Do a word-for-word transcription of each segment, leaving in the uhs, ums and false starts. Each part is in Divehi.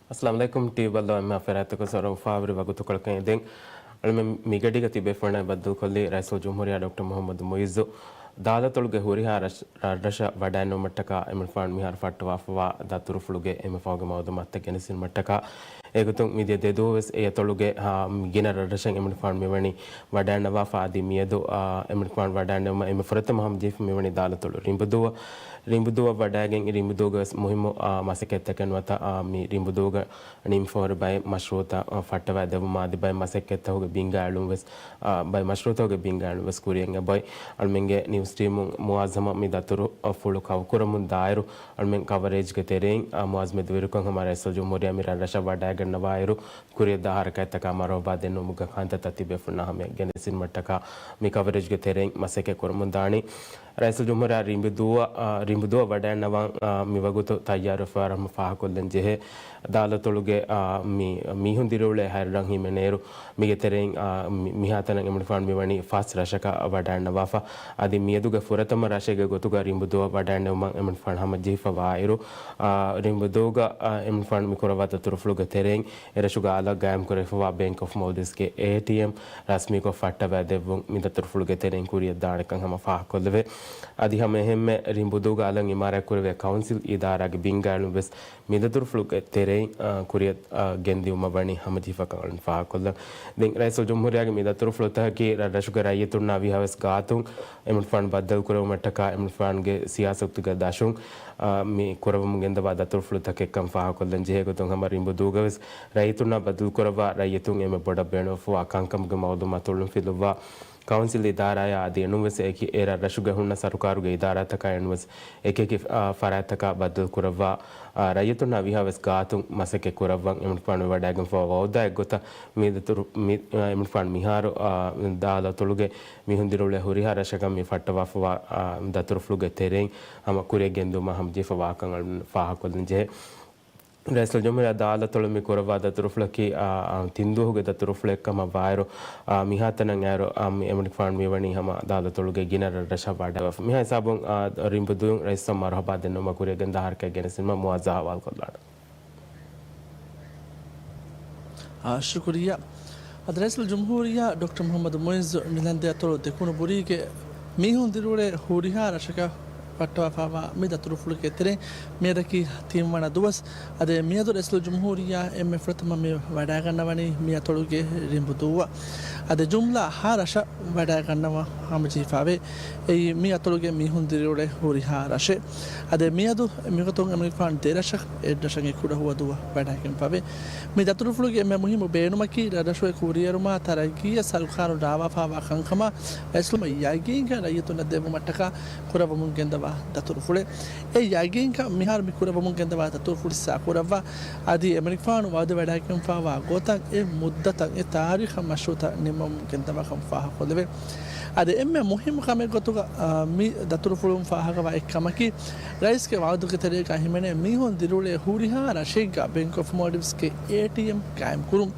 އައްސަލާމު ޢަލައިކުމް. ޓީވީ ބައްލަވާ އެންމެހާ ފަރާތްތަކުން އައިސް އުފާވެރި ވަގުތުކޮޅަކަށް އެދެން. އަޅުމެން މިގަޑީގަ ތިބޭފުޅުންނާ ބައްދަލުކޮށްލީ ރައީސުލްޖުމްހޫރިއްޔާ ޑޮކްޓަރ މުޙައްމަދު މުޢިއްޒު ދާލަތޮޅުގެ ހުރިހާ ރަށް-، ރަށްރަށަށް ވަޑައިންނެވުމަށްޓަކާ އެމަނިކުފާނު މިހާރު ފައްޓަވާފަވާ ދަތުރުފުޅުގެ އެންމެ ފަހުގެ މައުލޫމާތުތައް ގެނެސްދިނުމަށްޓަކާ، އެގޮތުން މިދިޔަ ދެދުވަހުވެސް އެ އަތޮޅުގެ، އާ، ގިނަ ރަށްރަށަށް އެމަނިކުފާނު މިވަނީ ވަޑައިންނަވާފަ. އަދި މިއަދު، އާ، އެމަނިކުފާނު ވަޑައިންނެވުމަށް އެންމެ ފުރަތަމަ ހަމަޖެހިފަ މިވަނީ ދާލަތޮޅު ރިނބުދޫއަށް. ރިނބުދޫއަށް ވަޑައިގެން ރިނބުދޫގަވެސް މުހިއްމު، އާ، މަސައްކަތްތަކެއް ނުވަތަ، އާ، މި ރިނބުދޫގަ ނިމިފަހުރި ބައެއް މަޝްރޫޢުތައް، އާ، ފައްޓަވައިދެއްވުމާ އަދި ބައެއް މަސައްކަތްތަކުގެ ބިންގާއެޅުން ވެސް، އާ، ބައެއް މަޝްރޫޢުތަކުގެ ބިންގާއެޅުން ވެސް ކުރިއަށް އެބައޮތް. އަޅުމެންގެ ނިއުސް ޓީމުން މުޢާޒް ހަމަ މި ދަތުރު، އާ، ފުޅު ކަވަރ ކުރަމުން ދާއިރު، އަޅުމެން ކަވަރޭޖްގެ ތެރެއިން، އާ، މުޢާޒް މެދުވެރިކޮށް ހަމަ ރައީސުލްޖުމްހޫރިއްޔާ މި ރަށްރަށަށް ވަޑައިގަންނަވާއިރު، ކުރިއަށްދާ ހަރަކާތްތަކާ މަރުޙަބާ ދެންނެވުމުގެ ކަންތައްތައް ތިބޭފުޅުންނާ ހަމަޔަށް ގެނެސްދިނުމަށްޓަކާ މި ކަވަރޭޖްގެ ތެރެއިން މަސައްކަތް ކުރަމުން ދާނީ. ރައީސުލްޖުމްހޫރިއްޔާ ރިނބުދޫއަށް، އާ، ރިނބުދޫއަށް ވަޑައިންނަވަން، އާ، މިވަގުތު ތައްޔާރުވެފަވާ ހަމަ ފާހަގަކޮށްލަން ޖެހޭ. ދާލަތޮޅުގެ، އާ، މި މީހުން ދިރިއުޅޭ ހައިރު ރަށް ހިމެނޭއިރު، މީގެ ތެރެއިން، އާ، މި-، މިހާތަނަށް އެމަނިކުފާނު މިވަނީ ފަސް ރަށަކަށް ވަޑައިންނަވާފަ. އަދި މިއަދުގެ ފުރަތަމަ ރަށެއްގެ ގޮތުގަ ރިނބުދޫއަށް ވަޑައިންނެވުމަށް އެމަނިކުފާނު ހަމަޖެހިފަވާއިރު، އާ، ރިނބުދޫގަ، އާ، އެމަނިކުފާނު މި ކުރައްވާ ދަތުރުފުޅުގެ ތެރެއިން އެރަށުގެ އަލަށް ގާއިމްކުރެވިފަވާ ބޭންކް އޮފް މޯލްޑިވްސްގެ އޭޓީއެމް ރަސްމީކޮށް ފައްޓަވައިދެއްވުން މި ދަތުރުފުޅުގެ ތެރެއިން ކުރިއަށްދާނެކަން ހަމަ ފާހަގަކޮށްލެވޭ. އަދި ހަމައެހެންމެ ރިނބުދޫގެ އަލަށް އިމާރާތްކުރެވޭ ކައުންސިލް އިދާރާގެ ބިންގާއެޅުން ވެސް މި ދަތުރުފުޅުގެ ތެރެއިން، އާ، ކުރިއަށް، އާ، ގެންދިއުމަށް ވަނީ ހަމަޖެހިފަކަން ފާހަގަކޮށްލަން. ދެން ރައީސުލްޖުމްހޫރިއްޔާގެ މި ދަތުރުފުޅުތަކަކީ ރަށްރަށުގެ ރައްޔިތުންނާ ވީހާވެސް ގާތުން އެމަނިކުފާނު ބައްދަލުކުރެވުމަށްޓަކާ އެމަނިކުފާނުގެ ސިޔާސަތުގެ ދަށުން، އާ، މި ކުރައްވަމުން ގެންދަވާ ދަތުރުފުޅުތަކެއްކަން ފާހަގަކޮށްލަން ޖެހޭ ގޮތުން ހަމަ ރިނބުދޫގަވެސް ރައްޔިތުންނާ ބައްދަލުކުރައްވާ ރައްޔިތުން އެންމެ ބޮޑަށް ބޭނުންވެފަވާ ކަންކަމުގެ މައުލޫމާތު އުޅުންފިލުއްވާ ކައުންސިލް އިދާރާއާ އަދި އެނޫންވެސް އެކި އެ ރަށްރަށުގެ ހުންނަ ސަރުކާރުގެ އިދާރާތަކާ އެނޫންވެސް އެކި އެކި، އާ، ފަރާތްތަކާ ބައްދަލުކުރައްވާ، އާ، ރައްޔިތުންނާ ވީހާވެސް ގާތުން މަސައްކަތް ކުރައްވަން އެމަނިކުފާނު ވަޑައިގެންފަވާ ވައުދާއެއްގޮތަށް މި ދަތުރު-، މި، އާ، އެމަނިކުފާނު މިހާރު، އާ، ދާލަތޮޅުގެ މީހުން ދިރިއުޅޭ ހުރިހާ ރަށަކަށް މި ފައްޓަވާފަވާ، އާ، ދަތުރުފުޅުގެ ތެރެއިން ހަމަ ކުރިއަށް ގެންދިއުމަށް ހަމަޖެހިފަވާކަން އަޅުގަނޑު ފާހަގަކޮށްލަން ޖެހޭ. ރައީސުލްޖުމްހޫރިއްޔާ ދާލަތޮޅު މި ކުރައްވާ ދަތުރުފުޅަކީ، އާ، އާ، ތިން ދުވަހުގެ ދަތުރުފުޅެއްކަމަށް ވާއިރު، އާ، މިހާތަނަށް އައިރު، އާ، މި އެމަނިކުފާނު މިވަނީ ހަމަ ދާލަތޮޅުގެ ގިނަ ރަށްރަށަށް ވަޑައިގަންނަވާފަ. މިހާ ހިސާބުން، އާ، ރިނބުދޫއަށް ރައީސަށް މަރުޙަބާ ދެންނެވުމަށް ކުރިއަށް ގެންދާ ހަރަކާތް ގެނެސްދިނުމަށް މުޢާޒް އަހުވާލުކޮށްލާނެ. އާ، ޝުކުރިއްޔާ. އަދި ރައީސުލްޖުމްހޫރިއްޔާ ޑޮކްޓަރ މުޙައްމަދު މުޢިއްޒު މިލަންދެ އަތޮޅު ދެކުނު ބުރީގެ މީހުން ދިރިއުޅޭ ހުރިހާ ރަށަކަށް ފައްޓަވާފަވާ މި ދަތުރުފުޅުގެ ތެރެއިން މިއަދަކީ ތިންވަނަ ދުވަސް. އަދި މިއަދު ރައީސުލްޖުމްހޫރިއްޔާ އެންމެ ފުރަތަމަ މި ވަޑައިގަންނަވަނީ މި އަތޮޅުގެ ރިނބުދޫއަށް. އަދި ޖުމްލަ ހަ ރަށަށް ވަޑައިގަންނަވާ ހަމަޖެހިފަވޭ. އެއީ މި އަތޮޅުގެ މީހުން ދިރިއުޅޭ ހުރިހާ ރަށެއް. އަދި މިއަދު މިގޮތުން އެމަނިކުފާނު ދެ ރަށަށް އެއް ރަށަށް ކުޑަހުވަދުއަށް ވަޑައިގެންފަވޭ. މި ދަތުރުފުޅުގެ އެންމެ މުހިއްމު ބޭނުމަކީ ރަށްރަށުގެ ކުރިއެރުމާ ތަރައްގީއަށް ސަރުކާރުން ރާވާފަވާ ކަންކަމާ ރައީސުލް ޔަގީންކަން ރައްޔިތުންނަށް ދެއްވުމަށްޓަކާ ކުރައްވަމުން ގެންދަވާ ދަތުރުފުޅެއް. އެ ޔަގީންކަން މިހާރު މި ކުރައްވަމުން ގެންދަވާ ދަތުރުފުޅު ހިއްސާކުރައްވާ، އަދި އެމަނިކުފާނު ވައުދު ވަޑައިގެންފަވާ ގޮތަށް އެ މުއްދަތަށް އެ ތާރީޚަށް މަޝްރޫޢުތައް ނިންމަމުން ގެންދަވާކަން ފާހަގަކޮށްލެވޭ. އަދި އެންމެ މުހިއްމު ކަމެއް ގޮތުގަ، އާ، މި ދަތުރުފުޅުން ފާހަގަވާ އެއްކަމަކީ، ރައީސްގެ ވައުދުގެ ތެރޭގަ ހިމެނޭ މީހުން ދިރިއުޅޭ ހުރިހާ ރަށެއްގަ ބޭންކް އޮފް މޯލްޑިވްސްގެ އޭޓީއެމް ގާއިމްކުރުން.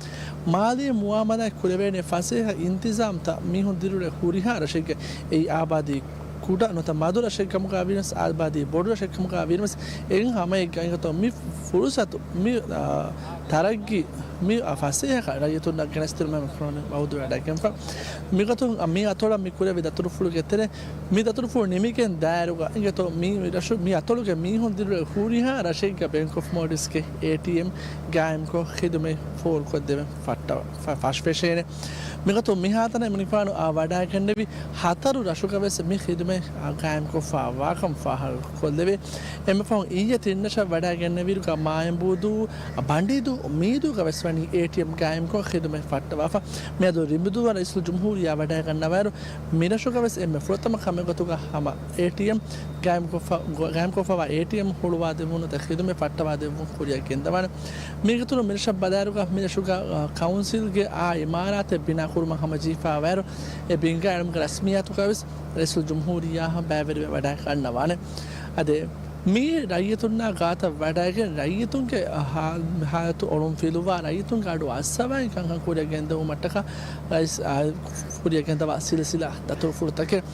މާލީ މުއާމަލާތް ކުރެވޭނެ ފަސޭހަ އިންތިޒާމްތައް މީހުން ދިރިއުޅޭ ހުރިހާ ރަށެއްގެ، އެއީ އާބާދީ ކުޑަ ނުވަތަ މަދު ރަށެއް ކަމުގައި ވީނަސް، އާބާދީ ބޮޑު ރަށެއް ކަމުގައި ވީނަސް، އެހެން ހަމައެއްގަ އިނގޭތޯ މި ފުރުސަތު، މި، އާ، ތަރައްގީ، މި، އާ، ފަސޭހަކަން ރައްޔިތުންނަށް ގެނެސްދިނުމަށް ވައުދު ވަޑައިގެންފަ. މިގޮތުން މި އަތޮޅަށް މި ކުރެވި ދަތުރުފުޅުގެ ތެރޭ، މި ދަތުރުފުޅު ނިމިގެން ދާއިރުގަ އިނގޭތޯ މި ރަށު، މި އަތޮޅުގެ މީހުން ދިރިއުޅޭ ހުރިހާ ރަށެއްގަ ބޭންކް އޮފް މޯލްޑިވްސްގެ އޭޓީއެމް ގާއިމްކޮށް ޚިދުމަތް ފޯރުކޮށްދެވެން ފައްޓަ-، ފަ-، ފަށިފެށޭނެ. މިގޮތުން މިހާތަނަށް އެމަނިކުފާނު އާ ވަޑައިގެންނެވި ހަތަރު ރަށުގަވެސް މި ޚިދުމަތް ގާއިމްކޮށްފަ ވާކަން ފާހަގަކޮށްލެވޭ. އެންމެ ފަހުން އިއްޔެ ތިން ރަށަށް ވަޑައިގެންނެވިއިރުގަ މާއިންބޫދޫ، ބަނޑިދޫ، މީދޫގަވެސް ވަނީ އޭޓީއެމް ގާއިމްކޮށް ޚިދުމަތް ފައްޓަވާފަ. މިއަދު ރިނބުދޫއަށް ރައީސުލްޖުމްހޫރިއްޔާ ވަޑައިގަންނަވާއިރު، މިރަށުގަވެސް އެންމެ ފުރަތަމަ ކަމެއް ގޮތުގަ ހަމަ އޭޓީއެމް ގާއިމްކޮށްފަ-، ގޮ-، ގާއިމްކޮށްފަވާ އޭޓީއެމް ހުޅުވާދެއްވުން ނުވަތަ ޚިދުމަތް ފައްޓަވާދެއްވުން ކުރިއަށް ގެންދަވާނެ. މީގެ އިތުރުން މިރަށަށް ބަލާއިރުގަ މިރަށުގަ، އަ، ކައުންސިލްގެ އާ އިމާރާތެއް ބިނާކުރުމަށް ހަމަޖެހިފަވާއިރު، އެ ބިންގާ އެޅުމުގެ ރަސްމިއްޔާތުގަވެސް ރައީސުލްޖުމްހޫރިއްޔާއަށް ބައިވެރިވެ ވަޑައިގަންނަވާނެ. އަދި މި ރައްޔިތުންނާ ގާތަށް ވަޑައިގެން ރައްޔިތުންގެ ހާ-، ހާލަތު އޮޅުން ފިލުވާ ރައްޔިތުންގެ އަޑު އައްސަވައި ކަންކަން ކުރިއަށް ގެންދެވުމަށްޓަކާ ރައީސް، އާ، ކުރިއަށް ގެންދަވާ ސިލްސިލާ ދަތުރުފުޅުތަކެއް.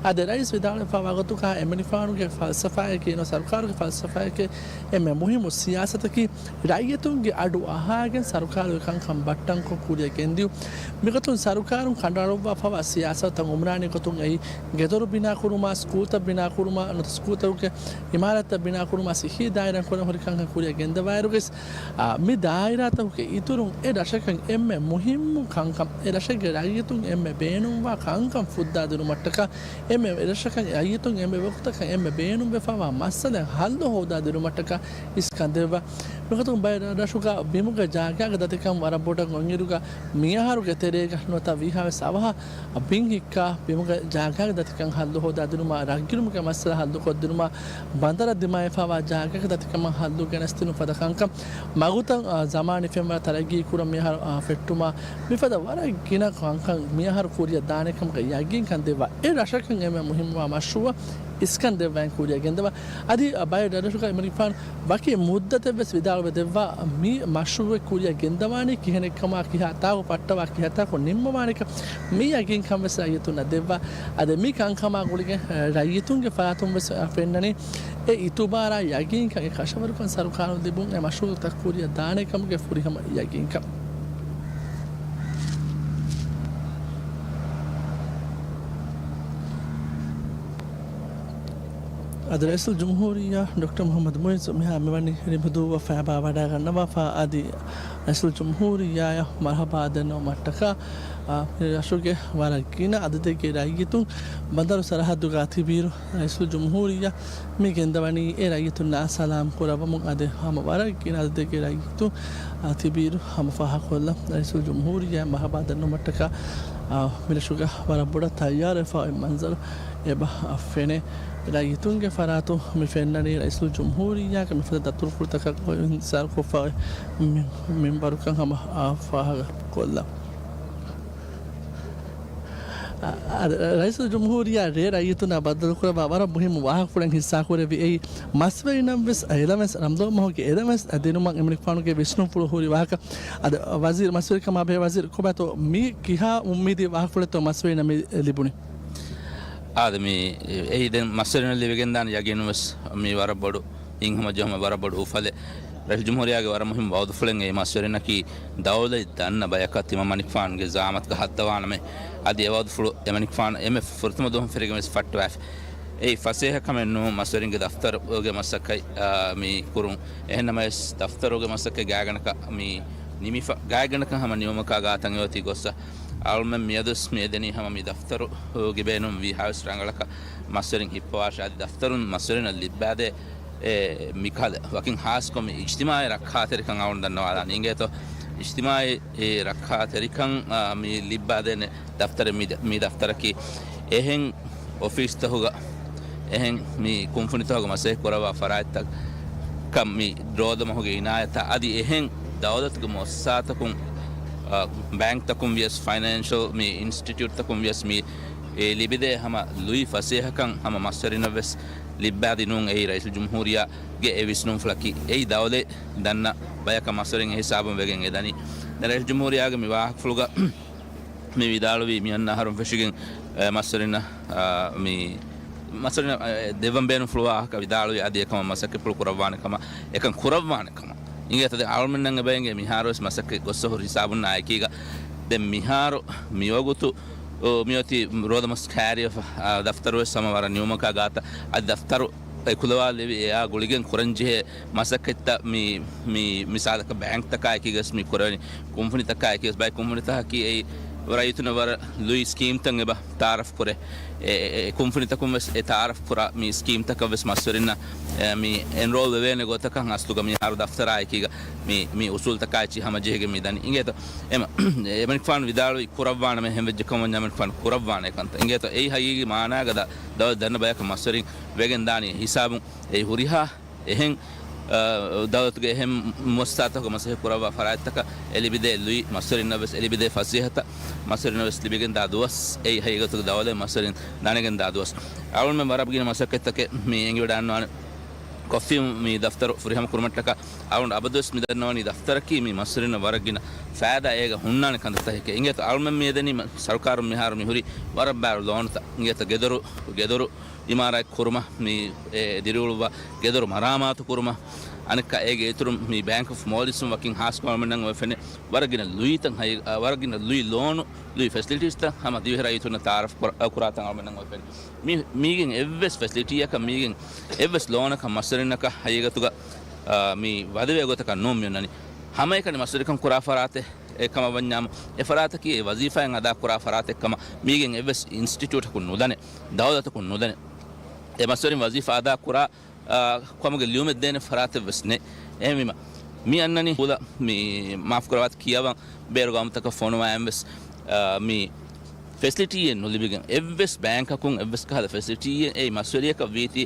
އަދި ރައީސް ވިދާޅުވެފަ ވަގުތުގަ އެމަނިކުފާނުގެ ފަލްސަފާއަކީ ނު ސަރުކާރުގެ ފަލްސަފާއަކީ އެންމެ މުހިއްމު ސިޔާސަތަކީ ރައްޔިތުންގެ އަޑު އަހާގެން ސަރުކާރުގެ ކަންކަން ބައްޓަންކޮށް ކުރިއަށް ގެންދިޔުން. މިގޮތުން ސަރުކާރުން ކަނޑައަޅުއްވާފަވާ ސިޔާސަތުތައް އުމްރާނީ ގޮތުން އެއީ ގެދޮރު ބިނާކުރުމާ، ސްކޫލްތައް ބިނާކުރުމާ، ނުވަތަ ސްކޫލްތަކުގެ އިމާރާތްތައް ބިނާކުރުމާ، ސިއްހީ ދާއިރާ ކުރަން ހުރި ކަންކަން ކުރިއަށް ގެންދަވާއިރުގަސް، އާ، މި ދާއިރާތަކުގެ އިތުރުން އެ ރަށަކަށް އެންމެ މުހިއްމު ކަންކަން، އެ ރަށެއްގެ ރައްޔިތުން އެންމެ ބޭނުންވާ ކަންކަން ފުއްދާދިނުމަށްޓަކާ، އެންމެ އެ ރަށަކަށް ރައްޔިތުން އެންމެ ވަގުތަކަށް އެންމެ ބޭނުންވެފަވާ މައްސަލައެއް ހައްލު ހޯދާދިނުމަށްޓަކާ އިސްކަން ދެއްވާ. މިގޮތުން ބައެއް ރަށުގަ ބިމުގެ ޖާގާގެ ދަތިކަން ވަރަށް ބޮޑަށް އޮތްއިރުގަ މިއަހަރުގެ ތެރޭގަ ނުވަތަ ވީހާވެސް އަވަހަށް ބިން ހިއްކާ، ބިމުގެ ޖާގާގެ ދަތިކަން ހައްލު ހޯދާދިނުމާ، ރަށްގިނުމުގެ މައްސަލަ ހައްލުކޮށްދިނުމާ، ބަނދަރަށް ދިމާވެފަވާ ޖާގާގެ ދަތިކަމަށް ހައްލު ގެނެސްދިނުން ފަދަ ކަންކަން، މަގުތައް، އާ، ޒަމާނީ ފެންވަރަށް ތަރައްގީ ކުރަން މިއަހަރު، އާ، ފެއްޓުމާ، މިފަދަ ވަރަށް ގިނަ ކަންކަން މިއަހަރު ކުރިއަށް ދާނެ ކަމުގެ ޔަގީންކަން ދެއްވާ. އެ ރަށަކަށް އެންމެ މުހިއްމުވާ މަޝްރޫއަށް އިސްކަން ދެއްވާ ކުރިއަށް ގެންދަވާ. އަދި، އާ، ބައެއް ރަށްރަށުގަ އެމަނިކުފާނު ވަކި މުއްދަތެއްވެސް ވިދާޅުވެ ދެއްވާ، މި މަޝްރޫއެއް ކުރިއަށް ގެންދަވާނީ ކިހިނެއްކަމާ، ކިހާ ތާކު ފައްޓަވާ، ކިހާ ތާކު ނިންމަވާނެކަން މި ޔަގީންކަން ވެސް ރައްޔިތުންނަށް ދެއްވާ. އަދި މި ކަންކަމާ ގުޅިގެން، އެ، ރައްޔިތުންގެ ފަރާތުން ވެސް، އެ، ފެންނަނީ އެ އިތުބާރާ ޔަގީންކަން، އެ ކަށަވަރުކަން ސަރުކާރުން ލިބުން އެ މަޝްރޫއުތައް ކުރިއަށް ދާނެ ކަމުގެ ފުރިހަމަ ޔަގީންކަން. އަދި ރައީސުލްޖުމްހޫރިއްޔާ ޑޮކްޓަރ މުޙައްމަދު މުޢިއްޒު މިހާ މިވަނީ ރިނބުދޫ ފައިބާ ވަޑައިގަންނަވާފަ، އަދި ރައީސުލްޖުމްހޫރިއްޔާއަށް މަރުޙަބާ ދެންނެވުމަށްޓަކާ، އާ، މި ރަށުގެ ވަރަށް ގިނަ އަދަދެއްގެ ރައްޔިތުން ބަނދަރު ސަރަހައްދުގަ ތިބިއިރު، ރައީސުލްޖުމްހޫރިއްޔާ މި ގެންދަވަނީ އެ ރައްޔިތުންނާ ސަލާމް ކުރައްވަމުން. އަދި ހަމަ ވަރަށް ގިނަ އަދަދެއްގެ ރައްޔިތުން، އާ، ތިބިއިރު ހަމަ ފާހަގަކޮށްލަން ރައީސުލްޖުމްހޫރިއްޔާ މަރުޙަބާ ދެންނެވުމަށްޓަކާ، އާ، މި ރަށުގަ ވަރަށް ބޮޑަށް ތައްޔާރުވެފަ އޮތް މަންޒަރު އެބަ ފެނޭ. ރައްޔިތުންގެ ފަރާތުން މި ފެންނަނީ ރައީސުލްޖުމްހޫރިއްޔާގެ މިފަދަ ދަތުރުފުޅުތަކަށް އިންތިޒާރުކޮށްފަ އޮތް މި، މިންވަރުކަން ހަމަ، އާ، ފާހަގަކޮށްލަން. އަ، އަ، ރައީސުލްޖުމްހޫރިއްޔާ ރޭ ރައްޔިތުންނާ ބައްދަލުކުރައްވާ ވަރަށް މުހިއްމު ވާހަކަފުޅެއް ހިއްސާކުރެއްވި. އެއީ މަސްވެރިންނަށްވެސް އެލަވެންސް ރަމަޟާން މަހުގެ އެލަވެންސް ދިނުމަށް އެމަނިކުފާނުގެ ވިސްނުންފުޅު ހުރި ވާހަކަ. އަދި ވަޒީރު، މަސްވެރިކަމާ ބެހޭ ވަޒީރު ކޮބާތޯ މި ކިހާ އުއްމީދީ ވާހަކަފުޅެއްތޯ މަސްވެރިންނަށް މި ލިބުނީ؟ އާދެ، މި އެއީ ދެން މަސްވެރިންނަށް ލިބިގެންދާނެ ޔަގީނުން ވެސް މި ވަރަށް ބޮޑު ހިތްހަމަޖެހުމެއް، ވަރަށް ބޮޑު އުފަލެއް. ރައީސުލްޖުމްހޫރިއްޔާގެ ވަރަށް މުހިއްމު ވައުދުފުޅެއް އެއީ މަސްވެރިންނަކީ ދައުލަތް ދަންނަ ބަޔަކަށް ތިމަން މަނިކުފާނުގެ ޒައާމަތުގަ ހައްދަވާނަމޭ. އަދި އެ ވައުދުފުޅު އެމަނިކުފާނު އެންމެ ފުރަތަމަ ދުވަހުން ފެށިގެން ވެސް ފައްޓަވާފި. އެއީ ފަސޭހަކަމެއް ނޫން، މަސްވެރިންގެ ދަފްތަރުގެ މަސައްކަތް، އާ، މި ކުރުން. އެހެންނަމަވެސް ދަފްތަރުގެ މަސައްކަތް ގާތްގަނޑަކަށް މި ނިމިފަ، ގާތްގަނޑަކަށް ހަމަ ނިމުމަކާ ގާތަށް އެއޮތީ ގޮއްސަ. އަޅުމެން މިއަދުވެސް މި އެދެނީ ހަމަ މި ދަފްތަރުގެ ބޭނުން ވީހާވެސް ރަނގަޅަކަށް މަސްވެރިން ހިއްޕަވާށޭ. އަދި ދަފްތަރުން މަސްވެރިންނަށް ލިއްބާދޭ، އެ، މިކަހަލަ ވަކިން ހާސްކޮށް މި އިޖްތިމާޢީ ރައްކާތެރިކަން އަޅުން ދަންނަވާލާނީ. އިނގޭތޯ، އިޖްތިމާޢީ އެ ރައްކާތެރިކަން، އާ، މި ލިއްބާދޭނެ ދަފްތަރެއް މި ދަ-، މި ދަފްތަރަކީ. އެހެން އޮފީސްތަކުގަ، އެހެން މި ކުންފުނިތަކުގަ މަސައްކަތް ކުރައްވާ ފަރާތްތަކަށް މި ރޯދަމަހުގެ އިނާޔަތާ އަދި އެހެން ދައުލަތުގެ މުއައްސަސާތަކުން، އާ، ބޭންކްތަކުން ވިޔަސް، ފައިނޭންޝަލް މި އިންސްޓިޓިއުޓްތަކުން ވިޔަސް މި އެ ލިބިދޭ ހަމަ ލުއި ފަސޭހަކަން ހަމަ މަސްވެރިންނަށްވެސް ލިއްބާދިނުން އެއީ ރައީސުލްޖުމްހޫރިއްޔާގެ އެ ވިސްނުންފުޅަކީ. އެއީ ދައުލަތް ދަންނަ ބަޔަކަށް މަސްވެރިން އެ ހިސާބުން ވެގެން އެދަނީ. ދެން ރައީސުލްޖުމްހޫރިއްޔާގެ މި ވާހަކަފުޅުގަ މި ވިދާޅުވީ މިއަންނަ އަހަރުން ފެށިގެން، އެ، މަސްވެރިންނަށް، އާ، މި މަސްވެރިންނަށް، އެ، ދެއްވަން ބޭނުންފުޅުވާ ވާހަކަ ވިދާޅުވީ އަދި އެކަމަށް މަސައްކަތްޕުޅު ކުރައްވާނެ ކަމަށް، އެކަން ކުރައްވާނެ ކަމަށް. އިނގޭތަ ދެން އަޅުމެންނަށް އެބައިނގޭ މިހާރުވެސް މަސައްކަތް ގޮއްސަ ހުރި ހިސާބުންނާ އެކީގަ. ދެން މިހާރު މިވަގުތު، އޯ، މިއޮތީ ރޯދަމަސް ކައިރިވެފަ، އާ، ދަފްތަރުވެސް ހަމަ ވަރަށް ނިމުމަކާ ގާތަށް އަދި ދަފްތަރު އެ ކުލަވާލެވި އެއާ ގުޅިގެން ކުރަންޖެހޭ މަސައްކަތްތައް މި، މި، މިސާލަކަށް ބޭންކްތަކާއެކީގަސް މި ކުރަނީ، ކުންފުނިތަކާއެކީގަސް ބައެއް ކުންފުނިތަކަކީ އެއީ ރައްޔިތުންނަށް ވަރަށް ލުއި ސްކީމްތައް އެބަ ތައާރަފް ކުރޭ. އެ، އެ، އެ ކުންފުނިތަކުން ވެސް އެ ތައާރަފް ކުރާ މި ސްކީމްތަކަށް ވެސް މަސްވެރިންނަށް، އެ، މި އެންރޯލް ވެވޭނެ ގޮތަކަށް އަސްލުގަ މިހާރު ދަފްތަރާއެކީގަ މި، މި އުސޫލްތަކާއެއްޗި ހަމަޖެހިގެން މި ދަނީ. އިނގޭތޯ؟ އެމަ، އެމަނިކުފާނު ވިދާޅުވީ ކުރައްވާނަމޭ، ހެންވެއްޖެ ކަމަށް އެމަނިކުފާނު ކުރައްވާނޭ ކަންތައް. އިނގޭތޯ؟ އެއީ ހަގީގީ މާނާގަ ދަ-، ދައުލަތް ދަންނަ ބަޔަކަށް މަސްވެރިން ވެގެން ދާނީ ހިސާބުން. އެއީ ހުރިހާ އެހެން، އަ، ދައުލަތުގެ އެހެން މުއައްސަސާތަކުގަ މަސައްކަތް ކުރައްވާ ފަރާތްތަކަށް އެ ލިބިދޭ ލުއި މަސްވެރިންނަށް ވެސް އެ ލިބިދޭ ފަސޭހަތައް މަސްވެރިންނަށް ވެސް ލިބިގެން ދާ ދުވަސް އެއީ ހަގީގަތުގެ ދައުލަތް މަސްވެރިން ދަނެގެން ދާ ދުވަސް. އަޅުގަނޑުމެން ވަރަށް ގިނަ މަސައްކަތްތަކެއް މި އެނގިވަޑައިގަންނަވާނެ. ކޮފީ މި ދަފްތަރު ފުރިހަމަ ކުރުމަށްޓަކާ އަޅުގަނޑު އަބަދުވެސް މި ދަންނަވަނީ ދަފްތަރަކީ މި މަސްވެރިންނަށް ވަރަށް ގިނަ ފައިދާ އޭގަ ހުންނާނެ ކަންތައްތަކެކޭ. އިނގޭތޯ އަޅުމެން މި އެދެނީ މަ-، ސަރުކާރުން މިހާރު މި ހުރީ ވަރަށް ބާރު ލޯނުތައް. އިނގޭތޯ ގެދޮރު، ގެދޮރު އިމާރާތް ކުރުމަށް މި އެ ދިރިއުޅުއްވާ ގެދޮރު މަރާމާތު ކުރުމަށް. އަނެއްކާ އޭގެ އިތުރުން މި ބޭންކް އޮފް މޯލްޑިވްސް ވަކިން ހާސްކޮށް އަޅުމެންނަށް އޮވެ ފެނޭ ވަރަށް ގިނަ ލުއިތައް ހައި-، އަ، ވަރަށް ގިނަ ލުއި ލޯނު، ލުއި ފެސިލިޓީސްތައް ހަމަ ދިވެހި ރައްޔިތުންނަށް ތައާރަފް ކުރ-، ކުރާތަން އަޅުމެންނަށް އޮވެ ފެނޭ. މި-، މީގެން އެއްވެސް ފެސިލިޓީއަކަށް، މީގެން އެއްވެސް ލޯނަކަށް މަސްވެރިންނަކަށް ހަގީގަތުގަ، އާ، މި ވަދެވޭ ގޮތަކަށް ނޫން މި އޮންނަނީ. ހަމައެކަނި މަސްވެރިކަން ކުރާ ފަރާތެއް އެކަމަށް ވަންޏާމު، އެ ފަރާތަކީ އެ ވަޒީފާއިން އަދާ ކުރާ ފަރާތެއް ކަމަށް މީގެން އެއްވެސް އިންސްޓިޓިއުޓަކުން ނުދަނެ، ދައުލަތަކުން ނުދަނެ. އެ މަސްވެރިން ވަޒީފާ އަދާ ކުރާ، އާ، ކަމުގެ ލިޔުމެއް ދޭނެ ފަރާތެއް ވެސް ނެތް. އެހެންވީމަ، މި އަންނަނީ ހުލަ މި މާފް ކުރަވާތި ކިޔަވަން ބޭރު ގައުމުތަކަށް ފޮނުވާއިން ވެސް، އާ، މި ފެސިލިޓީއެއް ނުލިބިގެން، އެއްވެސް ބޭންކަކުން އެއްވެސް ކަހަލަ ފެސިލިޓީއެއް އެއީ މަސްވެރިޔަކަށް ވީތީ،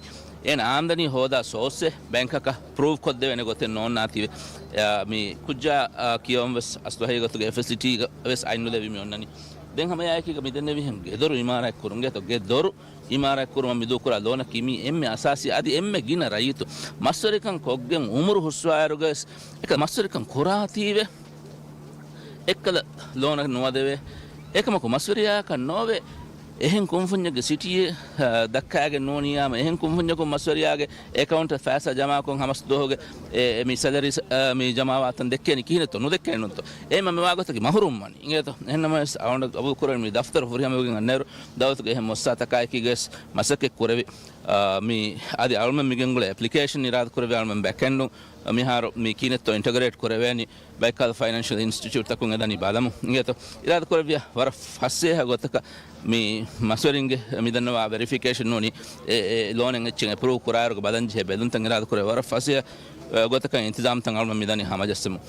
އޭނަ އާމްދަނީ ހޯދާ ސޯސްއެއް ބޭންކަކަށް ޕްރޫވް ކޮށްދެވޭނެ ގޮތެއް ނޯންނާތީވެ. އާ، މި ކުއްޖާ، އާ، ކިޔަވަން ވެސް އަސްލު ހަގީގަތުގަ އެ ފެސިލިޓީގަ ވެސް އަތް ނުލެވި މި އޮންނަނީ. ދެން ހަމައެއާއެކީގަ މި ދެންނެވިހެން ގެދޮރު އިމާރާތް ކުރުން ގެތޯ ގެދޮރު އިމާރާތް ކުރުމަށް މިދޫކުރާ ލޯނަކީ މީ އެންމެ އަސާސީ. އަދި އެންމެ ގިނަ ރައްޔިތު މަސްވެރިކަން ކޮށްގެން އުމުރު ހުސްވާއިރުގަވެސް އެކަ މަސްވެރިކަން ކުރާތީވެ. އެއްކަލަ ލޯނަށް ނުވަދެވޭ. އެކަމަކު މަސްވެރިޔާއަކަށް ނޯވޭ އެހެން ކުންފުންޏެއްގެ ސިޓީއެއް، އަ، ދައްކާގެން ނޫނިއްޔާމަ، އެހެން ކުންފުންޏަކުން މަސްވެރިޔާގެ އެކައުންޓަށް ފައިސާ ޖަމާކޮށް ހަމަސް ދުވަހުގެ އެ، އެ މި ސެލަރީ، އަ، މި ޖަމާވާތަން ދެއްކޭނީ ކިހިނެއްތޯ ނުދެއްކޭނެ ނޫންތޯ. އެހެންމަ މިވާގޮތަކީ މަހުރޫމްވަނީ. އިނގޭތޯ؟ އެހެންނަމަވެސް އަޅުގަނޑަށް ގަބޫލުކުރަން މި ދަފްތަރު ފުރިހަމަވެގެން އަންނައިރު ދައުލަތުގެ އެހެން މުއައްސަސާތަކާއެކީގަވެސް މަސައްކަތް ކުރެވި، އާ، މި އަދި އަޅުމެން މިގެންގުޅޭ އެޕްލިކޭޝަން އިރާދަކުރެއްވި އަޅުމެން ބެކްއެންޑުން މިހާރު މި ކިހިނެއްތޯ އިންޓަގްރޭޓް ކުރެވޭނީ ބައެއްކަހަލަ ފައިނޭންޝަލް އިންސްޓިޓިއުޓްތަކުން އެދަނީ ބަލަމު. އިނގޭތޯ؟ އިރާދަކުރެއްވިޔާ ވަރަށް ފަސޭހަ ގޮތަކަށް މި މަސްވެރިންގެ މިދަންނަވާ ވެރިފިކޭޝަން ނޫނީ އެ، އެ ލޯނެއް އެއްޗެއް އެޕްރޫވް ކުރާއިރުގަ ބަލަންޖެހޭ ބެލުންތައް އިރާދަކުރެ ވަރަށް ފަސޭހަ، އެ، ގޮތަކަށް އިންތިޒާމްތައް އަޅުމެން މިދަނީ ހަމަޖައްސަމުން.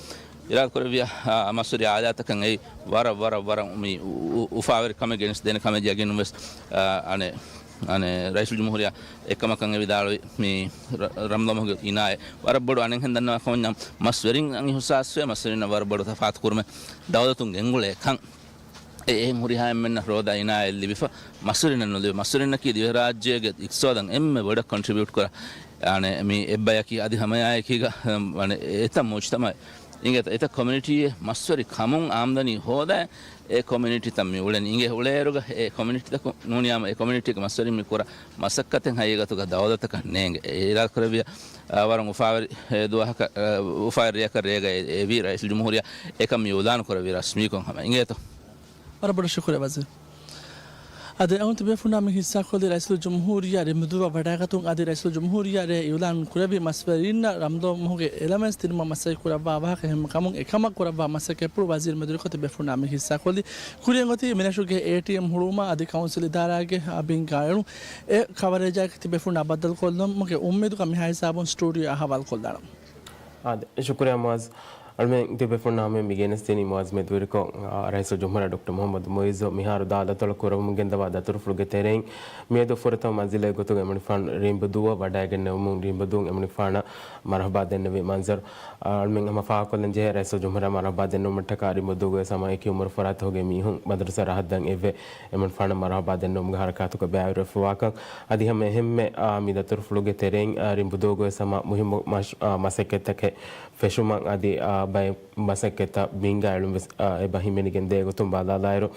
އިރާދަކުރެއްވިޔާ، އާ، މަސްވެރި އާލާތަކަށް އެއީ ވަރަށް، ވަރަށް، ވަރަށް މި އު-، އު-، އުފާވެރި ކަމެއް ގެނެސްދޭނެ ކަމެއް ޔަގީނުން ވެސް، އާ، އަނެއް، އަނެއް ރައީސުލްޖުމްހޫރިއްޔާ އެކަމަކަށް އެ ވިދާޅުވި މި ރަ-، ރަމްލޯ މަހުގެ އިނާޔަތް ވަރަށް ބޮޑު އަނެއްހެން ދަންނަވާ ކަމަށް މަސްވެރިން އަން އިހުސާސްވެ، މަސްވެރިންނަށް ވަރަށް ބޮޑު ތަފާތު ކުރުމެއް ދައުލަތުން ގެންގުޅޭ ކަން. އެ އެހެން ހުރިހާ އެންމެންނަށް ރޯދަ އިނާޔަތް ލިބިފަ، މަސްވެރިންނަށް ނުލިބި. މަސްވެރިންނަކީ ދިވެހިރާއްޖޭގެ އިޤްތިޞާދަށް އެންމެ ބޮޑަށް ކޮންޓްރިބިއުޓް ކުރާ، އަނެއް، މި އެއްބަޔަކީ. އަދި ހަމައެއާއެކީގަ، އަނެއް، އެތައް މުޖްތަމައެއް އިނގޭތަ، އެތައް ކޮމިއުނިޓީއެއް މަސްވެރި ކަމުން އާމްދަނީ ހޯދާ އެ ކޮމިއުނިޓީތައް މި އުޅެނީ. އިނގޭ އުޅޭއިރުގަ އެ ކޮމިއުނިޓީތަކުން ނޫނިއްޔާމަ އެ ކޮމިއުނިޓީގެ މަސްވެރިން މި ކުރާ މަސައްކަތެއް ހަގީގަތުގަ ދައުލަތަކަށް ނޭނގެ. އެ އިރާދަކުރެއްވިޔާ، އާ، ވަރަށް އުފާވެރި، އެ، ދުވަހަކަށް، އާ، އުފާވެރި ރެއަކަށް ރޭގަ އެ، އެވީ ރައީސުލްޖުމްހޫރިއްޔާ އެކަން މި އިޢުލާނު ކުރެއްވީ ރަސްމީކޮށް ހަމަ. އިނގޭތޯ؟ ވަރަށް ބޮޑަށް ޝުކުރިއްޔާ ވަޒީރު. އަދި އަޅުގަނޑު ތިބޭފުޅުންނާ މި ހިއްސާކޮށްލީ ރައީސުލްޖުމްހޫރިއްޔާ ރިނބުދުއްވާ ވަޑައިގަތުން އަދި ރައީސުލްޖުމްހޫރިއްޔާ ރޭ އިޢުލާން ކުރެއްވި މަސްވެރިންނަށް ރަމްދޯ މަހުގެ އެލަވެންސް ދިނުމަށް މަސައްކަތް ކުރައްވާ ވާހަކަ ހިމެނުމުގެ ކަމުން އެކަމަށް ކުރައްވާ މަސައްކަތް ޕުޅު ވަޒީރު މެދުވެރިކޮށް ތިބޭފުޅުންނާ މި ހިއްސާކޮށްލީ. ކުރިއަށް އޮތީ މިރަށުގެ އޭޓީއެމް ހުޅުވުމާ އަދި ކައުންސިލް އިދާރާގެ ބިންގާ އެޅުން. އެ ކަވަރޭޖާއެކީ ތިބޭފުޅުންނާ ބައްދަލުކޮށްލުމުގެ އުއްމީދުގަ މިހާ ހިސާބުން ސްޓޫޑިއޯއާ އަހަވާލުކޮށްލާނަން. އާދެ، ޝުކުރިއްޔާ މުއައްޒަ. އަޅުމެން ތިބޭފުޅުންނާ ހަމައަށް މި ގެނެސްދިނީ މުއައްޒަ މެދުވެރިކޮށް، އާ، ރައީސުލްޖުމްހޫރިއްޔާ ޑޮކްޓަރ މުޙައްމަދު މުޢިއްޒު މިހާރު ދާލަތޮޅަށް ކުރައްވަމުން ގެންދަވާ ދަތުރުފުޅުގެ ތެރެއިން މިއަދު ފުރަތަމަ މަންޒިލެއް ގޮތުގަ އެމަނިކުފާނު ރިނބުދުއްވަ ވަޑައިގެންނެވުމުން ރިނބުދޫން އެމަނިކުފާނަށް މަރުޙަބާ ދެންނެވި މަންޒަރު. އަޅުމެން ހަމަ ފާހަގަކޮށްލަން ޖެހޭ، ރައީސުލްޖުމްހޫރިއްޔާ މަރުޙަބާ ދެންނެވުމަށްޓަކާ ރިނބުދޫގައި ހަމަ އެކި އުމުރު ފަރާތްތަކުގެ މީހުން މަދްރަސާ ރަހަށްދަން އެއްވެ އެމަނިކުފާނަށް މަރުޙަބާ ދެންނެވުމުގެ ހަރަކާތުގަ ބައިވެރިވެފަ ވާކަން. އަދި ހަމަ އެހެންމެ، އާ، މި ދަތުރުފުޅުގެ ތެރެއިން، އާ، ރިނބުދޫގައި ހަމަ މުހިއްމު މަސް-، އާ، މަސައްކަތްތަކެއް ފެށުމަށް އަދި، އާ، ބައެއް މަސައްކަތްތައް ބިންގާ އެޅުން ވެސް، އާ، އެބަ ހިމެނިގެން ދޭ ގޮތުން ބަލާލާއިރު،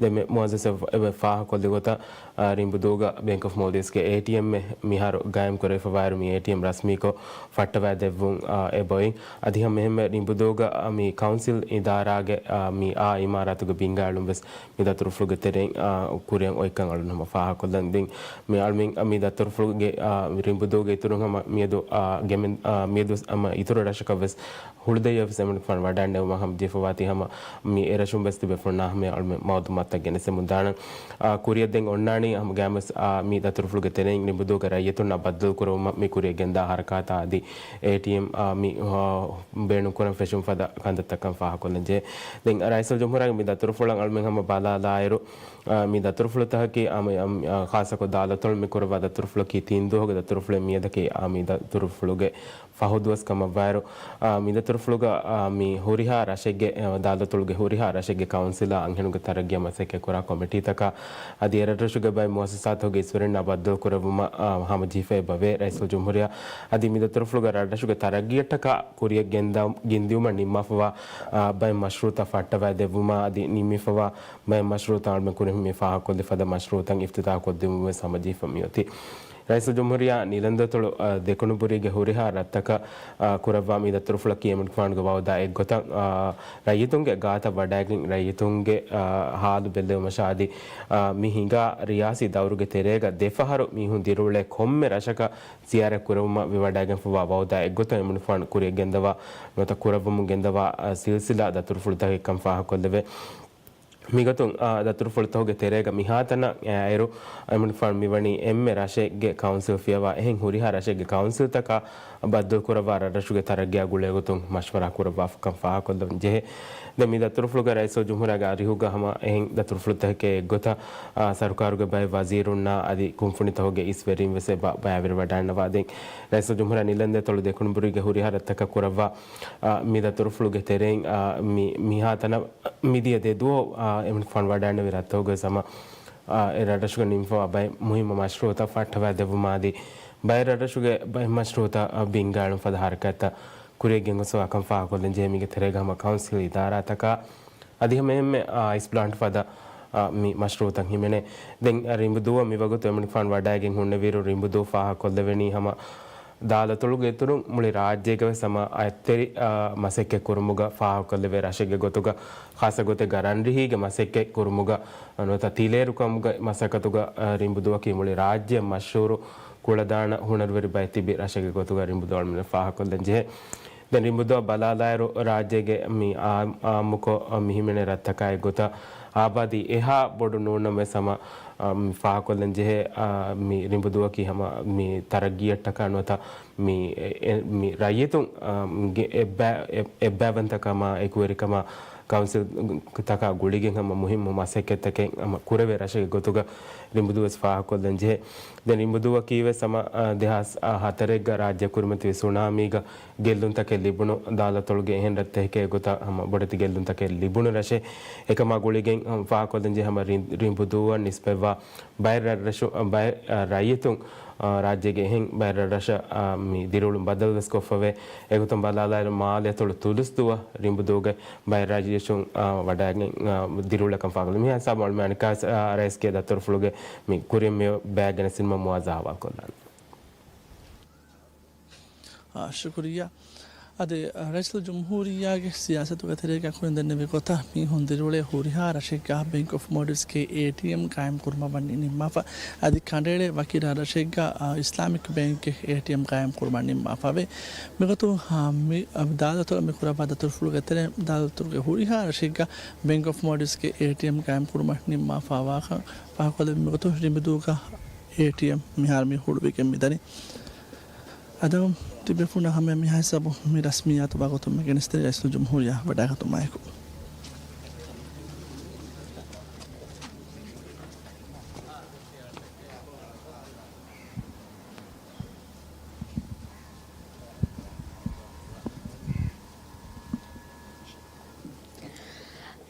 ދެންމެ މުއައްޒަސް އެ ފާހަގަކޮށްލި ގޮތަށް، އާ، ރިނބުދޫގަ ބޭންކް އޮފް މޯލްޑިވްސްގެ އޭޓީއެމްއެއް މިހާރު ގާއިމް ކުރެވިފަ ވާއިރު، މި އޭޓީއެމް ރަސްމީކޮށް ފައްޓަވައިދެއްވުން، އާ، އެބައޮތް. އަދި ހަމަ އެހެންމެ ރިނބުދޫގަ، އާ، މި ކައުންސިލް އިދާރާގެ، އާ، މި އާ އިމާރާތުގެ ބިންގާ އެޅުން ވެސް މި ދަތުރުފުޅުގެ ތެރެއިން، އާ، ކުރިއަށް އޮތްކަން އަޅުން ހަމަ ފާހަގަކޮށްލަން. ދެން މި އަޅުމެން މި ދަތުރުފުޅުގެ، އާ، ރިނބުދޫގެ އިތުރުން ހަމަ މިއަދު، އާ، ގެމެން، އާ، މިއަދު ހަމަ އިތުރު ރަށަކަށް ވެސް ހުޅުދައްޔަށް ވެސް އެމަނިކުފާނު ވަޑައިގެންނެވުމަށް ހަމަ ޖެހިފަވާތީ ހަމަ މި އެރަށުން ވެސް ތިބޭފުޅުންނާ ހަމަ އަޅުމެން މައުލޫމާތުތައް ގެނެސްދެމުން ދާނަން. އާ، ކުރިއަށް ދެން އޮންނާނީ ހަމަ ގައިމުވެސް، އާ، މި ދަތުރުފުޅުގެ ތެރެއިން ރިނބުދޫގަ ރައްޔިތުންނާ ބައްދަލުކުރެވުމަށް މި ކުރިއަށް ގެންދާ ހަރަކާތާ އަދި އޭޓީއެމް، އާ، މި، އާ، ބޭނުންކުރަން ފެށުން ފަދަ ކަންތައްތަކަށް ފާހަގަކޮށްލަން ޖެހޭ. ދެން ރައީސުލްޖުމްހޫރިއްޔާގެ މި ދަތުރުފުޅަށް އަޅުމެން ހަމަ ބަލާލާއިރު، އާ، މި ދަތުރުފުޅުތަކަކީ، އާ، މި، އާ، ޚާއްޞަކޮށް ދާލަތޮޅު މި ކުރައްވާ ދަތުރުފުޅަކީ ތިން ދުވަހުގެ ދަތުރުފުޅެއް. މިއަދަކީ، އާ، މި ދަތުރުފުޅުގެ ފަހު ދުވަސް ކަމަށްވާއިރު، އާ، މި ދަތުރުފުޅުގަ، އާ، މި ހުރިހާ ރަށެއްގެ، އާ، ދާލަތުޅުގެ ހުރިހާ ރަށެއްގެ ކައުންސިލާ އަންހެނުންގެ ތަރައްގީއަށް މަސައްކަތްކުރާ ކޮމިޓީތަކާ އަދި އެރަށްރަށުގެ ބައެއް މުއައްސަސާތަކުގެ އިސްވެރިންނާ ބައްދަލުކުރެއްވުމަށް، އާ، ހަމަޖެހިފައި އެބަވޭ. ރައީސުލްޖުމްހޫރިއްޔާ އަދި މި ދަތުރުފުޅުގަ ރަށްރަށުގެ ތަރައްގީއަށްޓަކާ ކުރިއަށް ގެންދަ-، ގެންދިއުމަށް ނިންމާފަވާ، އާ، ބައެއް މަޝްރޫއުތައް ފައްޓަވައި ދެއްވުމާ އަދި ނިންމިފަވާ ބައެއް މަޝްރޫއުތައް އަޅުމެން ކުރިން މި ފާހަގަކޮށްލި ފަދަ މަޝްރޫއުތައް އިފްތިތާހު ކޮށްދިއުމުން ވެސް ހަމަޖެހިފަ މިއޮތީ. ރައީސުލްޖުމްހޫރިއްޔާ ނީލަންދަތޮޅު، އަ، ދެކުނުބުރީގެ ހުރިހާ ރަށްތަކަށް، އަ، ކުރައްވާ މި ދަތުރުފުޅަކީ އެމަނިކުފާނުގެ ވައުދާ އެއްގޮތަށް، އަ، ރައްޔިތުންގެ ގާތަށް ވަޑައިގެން ރައްޔިތުންގެ، އަ، ހާލު ބެއްލެވުމަށާ އަދި، އަ، މި ހިނގާ ރިޔާސީ ދައުރުގެ ތެރޭގަ ދެފަހަރު މީހުން ދިރިއުޅޭ ކޮންމެ ރަށަކަށް ޒިޔާރަތް ކުރެވުމަށް ވެވަޑައިގެންފަވާ ވައުދާ އެއްގޮތަށް އެމަނިކުފާނު ކުރިއަށް ގެންދަވާ ނުވަތަ ކުރައްވަމުން ގެންދަވާ، އަ، ސިލްސިލާ ދަތުރުފުޅުތަކެއްކަން ފާހަގަކޮށްލެވޭ. މިގޮތުން، އާ، ދަތުރުފުޅުތަކުގެ ތެރޭގަ މިހާތަނަށް އައިއިރު، އެމަނިކުފާނު މިވަނީ އެންމެ ރަށެއްގެ ކައުންސިލް ފިޔަވާ އެހެން ހުރިހާ ރަށެއްގެ ކައުންސިލްތަކާ ބައްދަލުކުރައްވާ ރަށްރަށުގެ ތަރައްގީއާ ގުޅޭގޮތުން މަޝްވަރާ ކުރައްވާފަކަން ފާހަގަކޮށްލަން ޖެހޭ. ދެން މި ދަތުރުފުޅުގަ ރައީސުލްޖުމްހޫރިއްޔާގެ އަރިހުގަ ހަމަ އެހެން ދަތުރުފުޅުތަކެއް އެއްގޮތަށް، އާ، ސަރުކާރުގެ ބައެއް ވަޒީރުންނާ އަދި ކުންފުނިތަކުގެ އިސްވެރިން ވެސް އެބަ ބައިވެރިވަޑައިންނަވާ. ދެން ރައީސުލްޖުމްހޫރިއްޔާ ނީލަންދަތޮޅު ދެކުނުބުރީގެ ހުރިހާ ރަށްތަކަށް ކުރައްވާ، އާ، މި ދަތުރުފުޅުގެ ތެރެއިން، އާ، މި، މިހާތަނަށް މިދިޔަ ދެ ދުވަހު، އާ، އެމަނިކުފާނު ވަޑައިންނެވި ރަށްތަކުގައި ހަމަ، އާ، އެ ރަށްރަށުގަ ނިންމިފަވާ ބައެއް މުހިއްމު މަޝްރޫއުތައް ފައްޓަވައިދެއްވުމާ އަދި ބައެއް ރަށްރަށުގެ ބައެއް މަޝްރޫއުތައް، އާ، ބިންގާއެޅުން ފަދަ ހަރަކާތްތައް ކުރިއަށް ގެންގޮސްފަވާކަން ފާހަގަކޮށްލަން ޖެހޭ. މީގެ ތެރޭގަ ހަމަ ކައުންސިލް އިދާރާތަކާ އަދި ހަމަ އެންމެ، އާ، އައިސް ޕްލާންޓް ފަދަ، އާ، މި މަޝްރޫއުތައް ހިމެނޭ. ދެން، އާ، ރިނބުދުއަށް މިވަގުތު އެމަނިކުފާނު ވަޑައިގެން ހުންނެވިއިރު ރިނބުދުއަށް ފާހަގަކޮށްލެވެނީ ހަމަ ދާލަތޮޅުގެ އިތުރުން މުޅި ރާއްޖޭގަ ވެސް ހަމަ އަތްތެރި، އާ، މަސައްކަތް ކުރުމުގަ ފާހަގަކޮށްލެވޭ ރަށެއްގެ ގޮތުގަ، ޚާއްޞަ ގޮތެއްގަ ރަންރިހީގެ މަސައްކަތް ކުރުމުގަ، ނުވަތަ ތިލޭރުކަމުގެ މަސައްކަތުގަ، އާ، ރިނބުދުއަކީ މުޅި ރާއްޖެއަށް މަޝްހޫރު ކުޅަދާނަ ހުނަރުވެރި ބައެއް ތިބި ރަށެއްގެ ގޮތުގަ ރިނބުދު އަޅުމެންނަށް ފާހަގަކޮށްލަން ޖެހޭ. ދެން ރިނބުދުއަށް ބަލާލާއިރު، ރާއްޖޭގެ މި އާ-، އާއްމުކޮށް މިހިމެނޭ ރަށްތަކާއި ގޮތަށް އާބާދީ އެހާ ބޮޑު ނޫންނަމަވެސް ހަމަ، އަ، މި ފާހަގަކޮށްލަން ޖެހޭ، އާ، މި ރިނބުދުއަކީ ހަމަ މި ތަރައްގީއަށްޓަކާ ނުވަތަ މި އެ-، އެ-، މި ރައްޔިތުން، އާ، ގެ އެއްބައި-، އެ-، އެއްބައިވަންތަކަމާ އެކުވެރިކަމާ ކައުންސިލްތަކާ ގުޅިގެން ހަމަ މުހިއްމު މަސައްކަތްތަކެއް ހަމަ ކުރެވޭ ރަށެއްގެ ގޮތުގަ ރިނބުދުވެސް ފާހަގަކޮށްލަން ޖެހޭ. ދެން ރިނބުދުއަކީވެސް ހަމަ، އާ، ދެހާސް ހަތަރެއްގަ ރާއްޖެ ކުރިމަތިވި ސުނާމީގަ ގެއްލުންތަކެއް ލިބުނު، ދާލަތޮޅުގެ އެހެން ރަށްތަކެއްގެ ގޮތަށް ހަމަ ބޮޑެތި ގެއްލުންތަކެއް ލިބުނު ރަށެއް. އެކަމާ ގުޅިގެން ހަމަ ފާހަގަކޮށްލަން ޖެހޭ ހަމަ ރިން-، ރިނބުދޫއަށް ނިސްބަތްވާ ބައެއް ރަށްރަށު-، ބައެއް، އަ، ރައްޔިތުން، އަ، ރާއްޖޭގެ އެހެން ބައެއް ރަށްރަށަށް، އަ، މި ދިރިއުޅުން ބަދަލުވެސް ކޮށްފަވޭ. އެގޮތުން ބަލާލާއިރު މާލެ އަތޮޅު ތުލުސްދޫއަށް ރިނބުދޫގެ ބައެއް ރައްޔިތުން، އަ، ވަޑައިގެން، އަ، ދިރިއުޅޭކަން ފާހަގަކޮށްލަން. މިހާ ހިސާބުން އަޅުމެން އަނެއްކާވެސް، އަ، ރައީސްގެ ދަތުރުފުޅުގެ މި ކުރިއަށް މި ބައި ގެނެސްދިނުމަށް މުވާޒަ ހަވާލުކޮށްލާނެ. އާ، ޝުކުރިއްޔާ. އަދި، އަ، ރައީސުލްޖުމްހޫރިއްޔާގެ ސިޔާސަތުގެ ތެރޭގަ ކުރިން ދެންނެވި ގޮތަށް މީހުން ދިރިއުޅޭ ހުރިހާ ރަށެއްގަ ބޭންކް އޮފް މޯލްޑިވްސްގެ އޭޓީއެމް ގާއިމް ކުރުމަށް ވަނީ ނިންމާފަ. އަދި ކަނޑައެޅޭ ވަކި ރަށްރަށެއްގަ، އާ، އިސްލާމިކް ބޭންކްގެ އޭޓީއެމް ގާއިމް ކުރުމަށް ނިންމާފަވޭ. މިގޮތުން، އާ، މި، އަ، ދާލަތޮޅަށް މި ކުރައްވާ ދަތުރުފުޅުގެ ތެރެއިން ދާލަތޮޅުގެ ހުރިހާ ރަށެއްގަ ބޭންކް އޮފް މޯލްޑިވްސްގެ އޭޓީއެމް ގާއިމް ކުރުމަށް ނިންމާފަވާކަން ފާހަގަކޮށްލެވި. މިގޮތުން ރިނބުދޫގަ އޭޓީއެމް މިހާރު މި ހުޅުވިގެން މިދަނީ. އަދި ތިބޭ ފުން ހަމަ މިހާ ހިސާބު މި ރަސްމިއްޔާތު ވަގުތު މި ގެނެސްދިނީ ރައީސުލްޖުމްހޫރިއްޔާ ވަޑައިގަތުމާއެކު.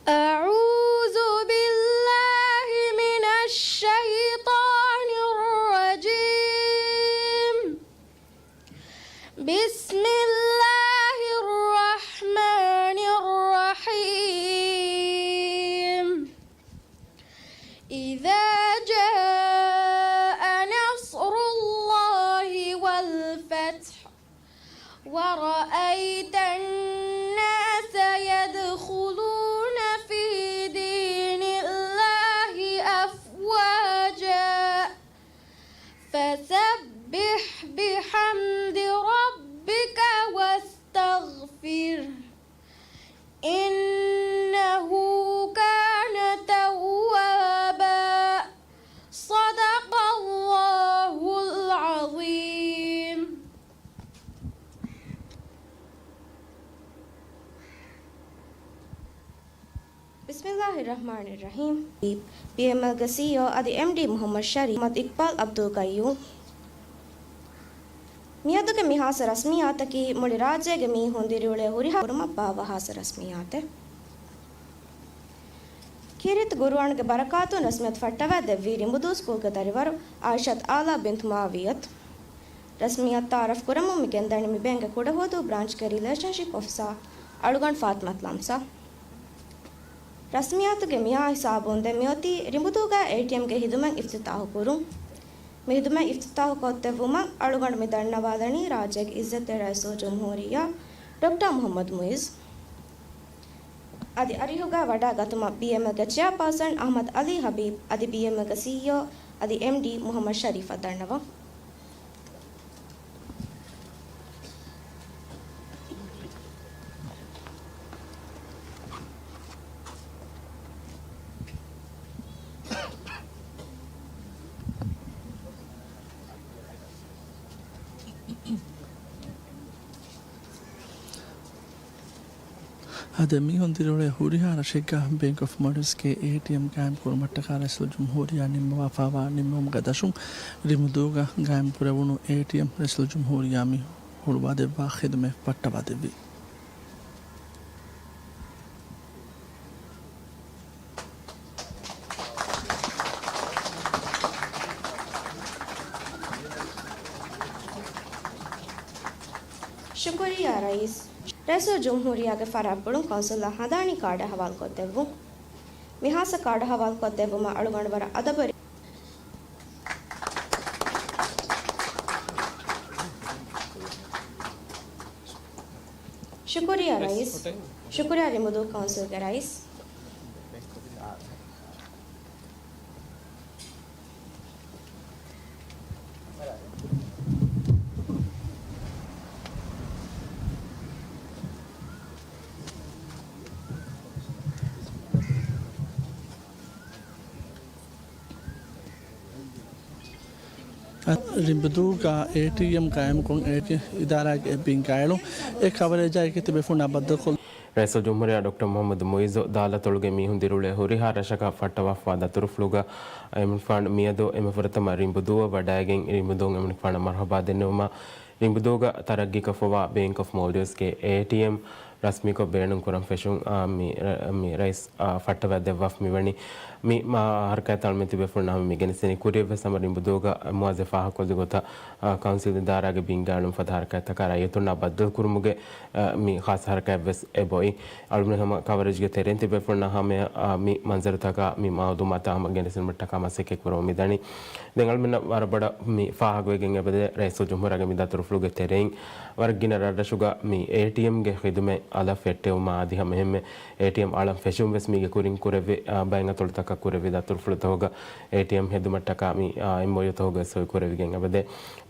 أعوذ بالله من الشيطان الرجيم. بسم الله الرحمن الرحيم. إذا جاء نصر الله والفتح ورأيت الناس يدخلون في دين الله أفواجا فسبح بحمد ربك واستغفره إنه كان توابا. صدق الله العظيم. بسم الله الرحمن الرحيم. ޕީއެމްއެލްގެ ސީއީއޯ އަދި އެމްޑީ މުޙައްމަދު ޝަރީފް، މުޙައްމަދު އިޤްބާލް ޢަބްދުލް ޤައްޔޫމް. މިއަދުގެ މި ހާއްސަ ރަސްމިއްޔާތަކީ މުޅި ރާއްޖޭގެ މީހުން ދިރިއުޅޭ ހުރިހާ ކުރުމަށް ބާއްވާ ހާއްސަ ރަސްމިއްޔާތެއް. ކީރިތި ގުރުއާންގެ ބަރަކާތުން ރަސްމިއްޔާތު ފައްޓަވާ ދެއްވީ ރިނބުދޫ ސްކޫލްގެ ދަރިވަރު އާއިޝަތު އާލާ ބިންތު މުޢާވިޔަތު. ރަސްމިއްޔާތު ތަޢާރަފް ކުރަމުން މި ގެންދަނީ މި ބޭންކްގެ ކުޑަހުވަދޫ ބްރާންޗްގެ ރިލޭޝަންޝިޕް އޮފިސާ އަޅުގަނޑު ފާތިމަތު ލަމްސާ. ރަސްމިއްޔާތުގެ މިއާ ހިސާބުން ދެން މިއޮތީ ރިނބުދޫގަ އޭޓީއެމްގެ ހިދުމަތް އިފްތިތާޙު ކުރުން. މި ހިދުމަތް އިފްތިތާޙު ކޮށްދެއްވުމަށް އަޅުގަނޑު މި ދަންނަވާލަނީ ރާއްޖޭގެ އިއްޒަތްތެރި ރައީސުލްޖުމްހޫރިއްޔާ ޑޮކްޓަރ މުޙައްމަދު މުޢިއްޒު. އަދި އަރިހުގަ ވަޑައިގަތުމަށް ބީއެމްއެލްގެ ޗެއާޕާސަން އަޙްމަދު ޢަލީ ޙަބީބް އަދި ބީއެމްއެލްގެ ސީއީއޯ އަދި އެމްޑީ މުޙައްމަދު ޝަރީފަށް ދަންނަވަން. އާދެ، މީހުން ދިރިއުޅޭ ހުރިހާ ރަށެއްގަ ބޭންކް އޮފް މޯލްޑިވްސްގެ އޭޓީއެމް ގާއިމް ކުރުމަށްޓަކާ ރައީސުލްޖުމްހޫރިއްޔާ ނިންމަވާފައިވާ ނިންމުމުގެ ދަށުން ރިނބުދޫގަ ގާއިމް ކުރެވުނު އޭޓީއެމް ރައީސުލްޖުމްހޫރިއްޔާ މި ހުޅުވާދެއްވާ ޚިދުމަތް ފައްޓަވާދެއްވި. ޝުކުރިއްޔާ ރައީސް. ރައީސުލްޖުމްހޫރިއްޔާގެ ފަރާތްޕުޅުން ކައުންސިލަށް ހަނދާނީ ކާޑެއް ހަވާލުކޮށްދެއްވުން. މި ހާއްސަ ކާޑު ހަވާލުކޮށްދެއްވުމަށް އަޅުގަނޑު ވަރަށް އަދަބު ޝުކުރިއްޔާ ރައީސް. ޝުކުރިއްޔާ ރިނބުދޫ ކައުންސިލްގެ ރައީސް. ރިނބުދޫގަ އޭޓީއެމް ގާއިމްކޮށް އޭޓީއެމް އިދާރާގެ ބިންގާއެޅުން އެ ކަވަރޭޖާއެކީ ތިބޭފުޅުންނާ ބައްދަލުކޮށްލުން. ރައީސުލްޖުމްހޫރިއްޔާ ޑޮކްޓަރ މުޙައްމަދު މުޢިއްޒު ދާލަތޮޅުގެ މީހުން ދިރިއުޅޭ ހުރިހާ ރަށަކަށް ފައްޓަވާފަވާ ދަތުރުފުޅުގަ އެމިންފާން މިއަދު އެންމެ ފުރަތަމަ ރިނބުދޫއަށް ވަޑައިގެން ރިނބުދޫން އެމިންފާނަށް މަރުޙަބާ ދެންނެވުމަށް ރިނބުދޫގަ ތަރައްގީކޮށްފަވާ ބޭންކް އޮފް މޯލްޑިވްސްގެ އޭޓީއެމް ރަސްމީކޮށް ބޭނުން ކުރަން ފެށުން، އާ، މި، މި ރައީސް، އާ، ފައްޓަވައި ދެއްވާފަ މިވަނީ. މި މާ ހަރަކާތް އަޅުމެން ތިބޭފުޅުންނާ ހަމަ މި ގެނެސްދެނީ ކުރިއަށްވެސް ހަމަ ރިނބުދޫގަ މުވައްޒަފާ ކޮށްލި ގޮތަށް، އާ، ކައުންސިލް އިދާރާގެ ބިންގާއެޅުން ފަދަ ހަރަކާތްތަކާ ރައްޔިތުންނާ ބައްދަލުކުރުމުގެ، އާ، މި ޚާއްޞަ ހަރަކާތްވެސް އެބައޮތް. އަޅުމެން ހަމަ ކަވަރޭޖްގެ ތެރެއިން ތިބޭފުޅުންނާ ހަމަޔަށް، އާ، މި މަންޒަރުތަކާ މި މައުލޫމާތާ ހަމަ ގެނެސްދިނުމަށްޓަކާ މަސައްކަތް ކުރަމުން މިދަނީ. ދެން އަޅުމެންނަށް ވަރަށް ބޮޑަށް މި ފާހަގަވެގެން އެބަދޭ ރައީސުލްޖުމްހޫރިއްޔާގެ މި ދަތުރުފުޅުގެ ތެރެއިން ވަރަށް ގިނަ ރަށްރަށުގަ މި އޭޓީއެމްގެ ޚިދުމަތް އަލަށް ފެއްޓެވުމާ އަދި ހަމައެހެންމެ އޭޓީއެމް އަޅަން ފެށުން ވެސް މީގެ ކުރިން ކުރެއްވި، އާ، ބައެއް އަތޮޅުތަކަށް ކުރެއްވި ދަތުރުފުޅުތަކުގަ އޭޓީއެމް ހެދުމަށްޓަކާ މި، އާ، އެމްއޯޔޫތަކުގަ ސޮއި ކުރެވިގެން އެބަދޭ.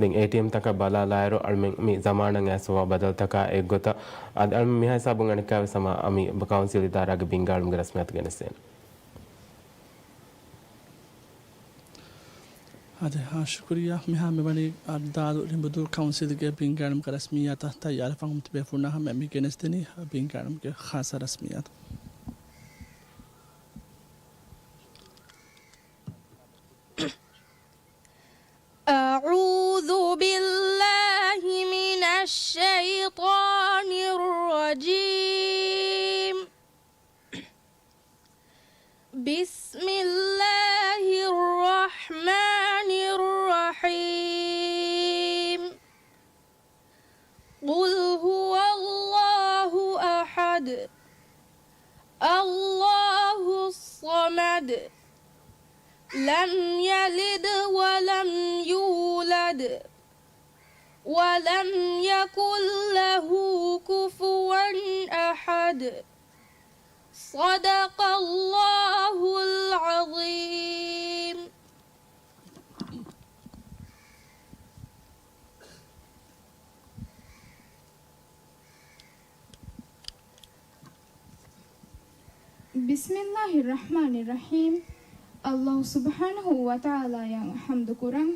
ދެން އޭޓީއެމްތަކަށް ބަލާލާއިރު އަޅުމެން މި ޒަމާނަށް އައިސްފަވާ ބަދަލުތަކާ އެއްގޮތަށް އަދި އަޅުމެން މިހާ ހިސާބުން އަނެއްކާވެސް ހަމަ މި ކައުންސިލް އިދާރާގެ ބިންގާއެޅުމުގެ ރަސްމިއްޔާތު ގެނެސްދޭނެ. އާދެ، އާ، ޝުކުރިއްޔާ. މިހާ މިވަނީ އައްދާލު ރިނބުދޫ ކައުންސިލްގެ ބިންގާއެޅުމުގެ ރަސްމިއްޔާތަށް ތައްޔާރު ފަހުން ތިބޭފުޅުންނާ ހަމަ މި ގެނެސްދެނީ ބިންގާއެޅުމުގެ ޚާއްޞަ ރަސްމިއްޔާތު. أعوذ بالله من الشيطان الرجيم. بسم الله الرحمن الرحيم. قل هو الله أحد. الله الصمد. لم يلد ولم يولد. ولم يكن له كفوا أحد. صدق الله العظيم. بسم الله الرحمن الرحيم. ﷲ ސުބްޙާނަހޫ ވަތަޢާލާއަށް ޙަމްދު ކުރަން،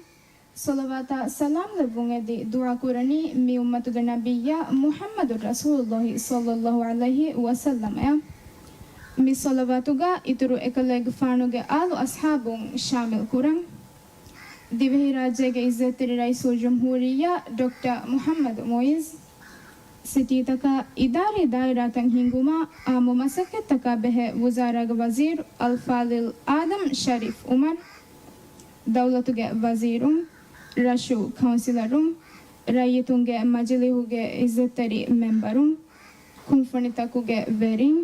ޞަލަވާތާ ސަލާމް ލެއްވުން އެދި ދުޢާ ކުރަނީ މި އުއްމަތުގެ ނަބިއްޔާ މުޙައްމަދު ރަސޫލުﷲ ޞައްލަﷲ ޢަލައިހި ވަސައްލަމައަށް. މި ޞަލަވާތުގަ އިތުރު އެކަލޭގެފާނުގެ އާލު އަޞްޙާބުން ޝާމިލް ކުރަން. ދިވެހިރާއްޖޭގެ އިއްޒަތްތެރި ރައީސުލްޖުމްހޫރިއްޔާ ޑޮކްޓަރ މުޙައްމަދު މުޢިއްޒު، ސިޓީތަކާ އިދާރީ ދާއިރާތައް ހިންގުމާ، އާއްމު މަސައްކަތްތަކާ ބެހޭ ވުޒާރާގެ ވަޒީރު އަލްފާޟިލް އާދަމް ޝަރީފް އުމަރު، ދައުލަތުގެ ވަޒީރުން، ރަށު ކައުންސިލަރުން، ރައްޔިތުންގެ މަޖިލީހުގެ އިއްޒަތްތެރި މެމްބަރުން، ކުންފުނިތަކުގެ ވެރިން،